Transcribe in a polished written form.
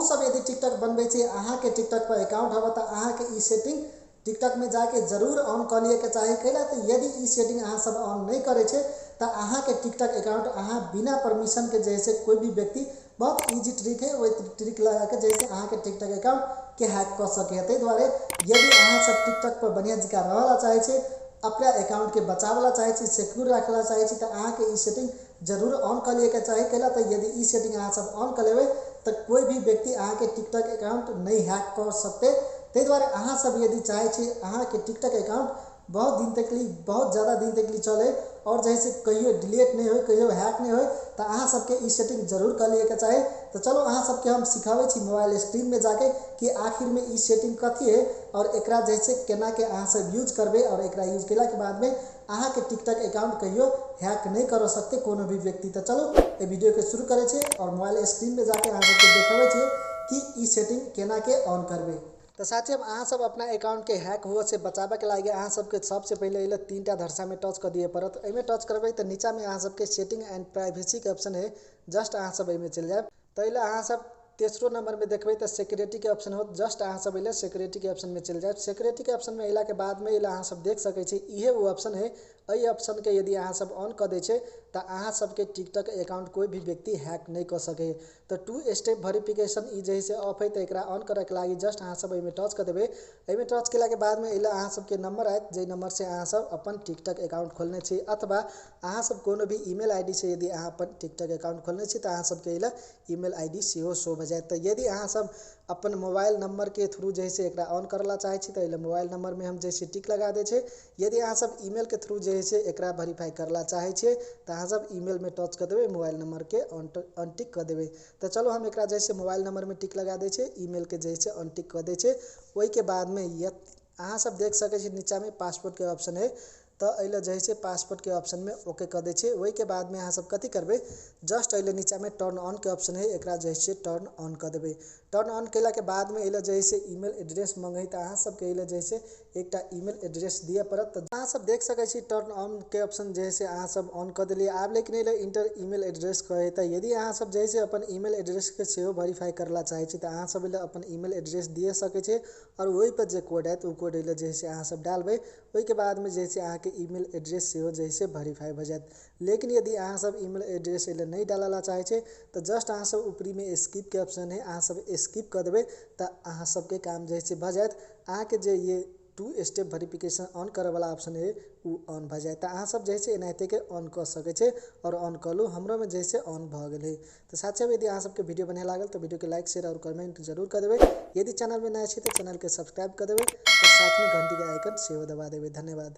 सब यदि टिकटॉक बनबै छी, अहाँके टिकटॉक पर अकाउंट होबे तऽ अहाँके ई सेटिंग टिकटॉक में जाके जरूर ऑन कऽ लिए के चाही। कैला तऽ यदि ई सेटिंग अहाँ सब ऑन नहीं करै छै तऽ अहाँके टिकटॉक अकाउंट अहाँ बिना परमिशन के जैसे कोई भी व्यक्ति, बहुत ईजी ट्रिक है, वही ट्रिक लगा के जैसे अहाँके टिकटॉक अकाउंट के हैक कऽ सकै है। ताहि दुआरे यदि अहाँ सब टिकटॉक पर बढ़िया जकाँ रहऽ ला चाहै छी, अपना अकाउंट के बचावला ला चाहै छी, सिक्योर राखै ला चाहै छी, तऽ अहाँके ई सेटिंग जरूर ऑन कऽ लिए के चाही। कैला तऽ यदि ई सेटिंग अहाँ सब ऑन कऽ लेबै तऽ कोई भी व्यक्ति अहाँके टिकटॉक अकाउंट नहीं हैक कऽ सकतै। ताहि दुआरे अहाँ सब यदि चाहै छी अहाँके टिकटॉक अकाउंट बहुत दिन तक ली, बहुत ज़्यादा दिन तक ली चले और जैसे कहियो डिलीट नहीं हो, कहियो हैक नहीं हो, तो अहाँ सबके ई सेटिंग जरूर कर लिए के चाही। तो चलो अहाँ सबके हम सिखाबै छी मोबाइल स्क्रीन में जाके कि आखिर में ई सेटिंग कथी है और एकरा जैसे केना के अहाँ सब यूज करबै और एकरा यूज केला के बाद में अहाँ के टिकटॉक अकाउंट कहियो हैक नहीं कर सकते कोनो भी व्यक्ति। तो चलो ए वीडियो के शुरू करै छी और मोबाइल स्क्रीन में जाके अहाँ सबके देखाबै छी कि ई सेटिंग केना के ऑन करबै। तो साथी अब अहाँ सब अपना अकाउंट के हैक हुए से बचावे के लागे अहाँ सबके सबसे पहले एले तीनटा धरसा में टच कर दिए पड़त। एहिमे टच करबै तो नीचा में अहाँ सबके सेटिंग एंड प्राइवेसी के ऑप्शन है, जस्ट अहाँ सब एहिमे चलि जायब। तो एले अहाँ सब तेसरो नंबर में देखबै तो सिक्योरिटी के ऑप्शन होत, जस्ट अहाँ सब एले सिक्योरिटी के ऑप्शन में चलि जायब। सिक्योरिटी के ऑप्शन में अयला के बाद में एले अहाँ सब देख सकै छी इहे वो ऑप्शन है। एहि ऑप्शन के यदि अहाँ सब ऑन कऽ दै छै तऽ अहाँ सबके टिकटॉक अकाउंट कोई भी व्यक्ति हैक नहीं कऽ सकै। तऽ 2 स्टेप वेरिफिकेशन ई जे है से ऑफ है, तऽ एकरा ऑन करैके लागि जस्ट अहाँ सब एहिमे टच कऽ देबै। एहिमे टच केलाके बादमे एले अहाँ सबके नंबर आयत, जाहि नंबर से अहाँ सब अपन टिकटॉक अकाउंट खोलने छी अथवा अहाँ सब कोनो भी ईमेल I D से यदि अहाँ अपन टिकटॉक अकाउंट खोलने छी तऽ अहाँ सबके एले ईमेल I D सेहो शो भऽ जायत। तऽ यदि अहाँ सब अपन मोबाइल नंबर के थ्रू जे है से एकरा ऑन करला चाहै छी तऽ एले मोबाइल नंबर में हम जैसे टिक लगा दै छै। यदि अहाँ सब ईमेल के थ्रू जे है से एकरा वेरीफाई करला चाहै छियै तऽ अहाँ सब ईमेल में टच कऽ देबै, मोबाइल नंबर के अनटिक कऽ देबै। तऽ चलो हम एकरा जैसे मोबाइल नंबर में टिक लगा दै छियै, ईमेल के जैसे अनटिक कऽ दै छियै। ओहिके बाद में अहाँ सब देख सकै छी नीचा में पासपोर्ट के ऑप्शन है, तऽ एहि जे है पासपोर्ट के ऑप्शन में ओके कऽ दै छियै। ओहिके बाद में अहाँ सब कथी करबै, जस्ट एहि नीचा में टर्न ऑन के ऑप्शन है, एकरा जे है टर्न ऑन कऽ देबै। टर्न ऑन केला के बाद में एहि जे है ईमेल एड्रेस मंगै तऽ अहाँ सबके एहि जे है एकटा ईमेल एड्रेस दिअ पड़त। तऽ अहाँ सब देख सकै छी टर्न ऑन के ऑप्शन जे है अहाँ सब ऑन कऽ देलियै। आब लेकिन एहि इंटर ईमेल एड्रेस कहै, तऽ यदि अहाँ सब जे है अपन ईमेल एड्रेस के सेहो वेरीफाई करला चाहै छी तऽ अहाँ सब एहि अपन ईमेल एड्रेस दिअ सकै छी और ओहि पर जे कोड आयत ओ कोड एहि जे है अहाँ सब डालबै। ओहिके बाद में जे है अहाँके ईमेल एड्रेस सेहो जे है वेरीफाई भऽ जायत। लेकिन यदि अहाँ सब ईमेल एड्रेस एहि नहि डालऽ ला चाहै छै तऽ जस्ट अहाँ सब ऊपरी में स्किप के ऑप्शन है, अहाँ सब स्किप कऽ देबै तऽ अहाँ सबके काम जे है भऽ जायत। अहाँके जे ये 2 स्टेप वेरिफिकेशन ऑन करऽ वाला ऑप्शन है ओ ऑन भऽ जायत। तऽ अहाँ सब जे है एनाहिते के ऑन कऽ सकै छै और ऑन कऽ लू। हमरो में जे है ऑन भऽ गेल है। तऽ साथ साथ यदि अहाँ सबके वीडियो बढ़िया लागल तऽ वीडियो के लाइक शेयर और कमेंट जरूर कऽ देबै। यदि चैनल में नया छी तऽ चैनल के सब्सक्राइब कऽ देबै और साथ में घंटी के आइकन सेहो दबा देबै। धन्यवाद।